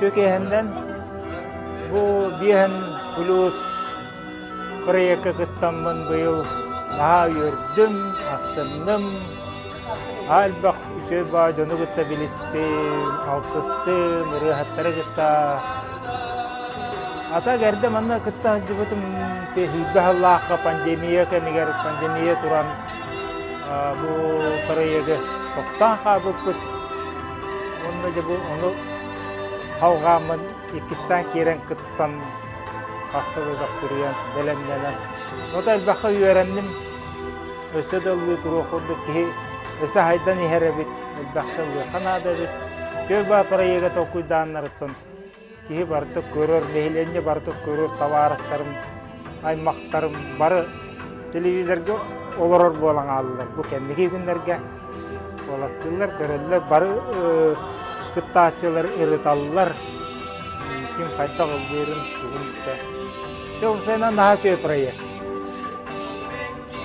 Түкэһиннэн бу биэһин плюс проекка кыттаммын быйыл наһаа үөрдүм, астынным. Элбэх үчүгэй баа дьону кытта билистим, алтыстым, ырыаһыттары кытта. Ата эрдэ манна кытта сылдьыбытым сүүрбэ сыллаахха пандемия кэмигэр пандемия туран бу проегы тохтоон хаалбыппыт. Уонна дьэ бу ону халҕааммын иккистээн киирэн кыттан хаста да дохтуруйан бэлэмнэнэн ото элбэххэ үөрэнним өссө да ыллыы туруох курдук киһи өссө хайдан иһэр эбит элбэхтэ ыллыахха наада эбит Чөл проега толкуйдааннарыттан киһи барыта көрөр, нэһилиэнньэ барыта көрөр, табаарыстарым, аймахтарым бары телевизорга олорор буолан хааллылар. Бу кэнники күннэргэ куоластыыллар, көрөллөр, бары кыттааччылар ырыталлар, ким хайдах ыллыырын, тугун да. Чэ, наһаа үчүгэй проект.